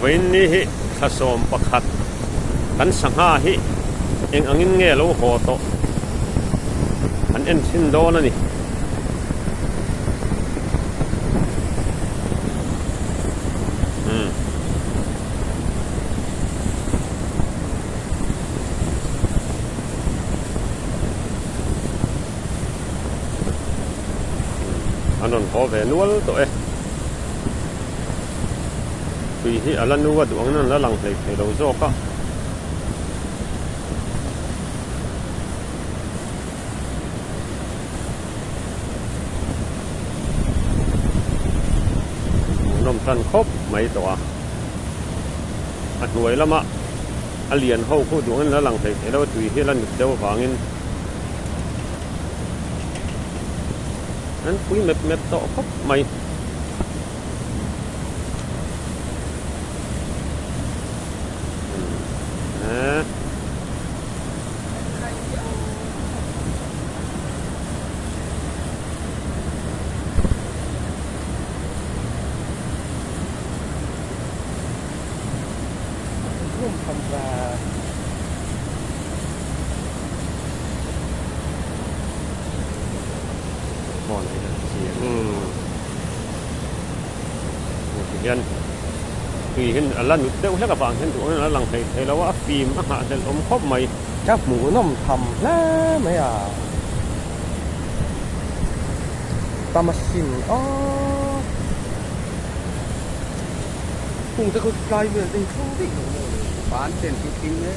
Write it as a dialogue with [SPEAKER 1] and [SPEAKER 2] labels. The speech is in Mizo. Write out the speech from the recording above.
[SPEAKER 1] Vawiinni hi thla 11 kan sangha hi eng angin nge lo haw tawh an en thin dawn a ni. Umm. An rawn haw ve nual tawh e. Tui hi a la nu a duh angin an la lang hlei thei lo zawk a. Hmuhnawm tan khawp mai tawh a. A hnuai lama a lian ho khu duh angin an la lang hlei thei lo a, tui hi a la nut deuh avangin. An pui mep mep tawh khawp mai. Hian tui hian a la nut deuh hlek avang hian duh angin a la lang hlei thei lo a, a fim a nghahhlelh awm khawp mai.
[SPEAKER 2] Ka hmuhnawm tham hle mai a, tam asin aw. Hung te khu tlai vel te hi thleng daih lo maw le.
[SPEAKER 3] Ban ten chu thing e.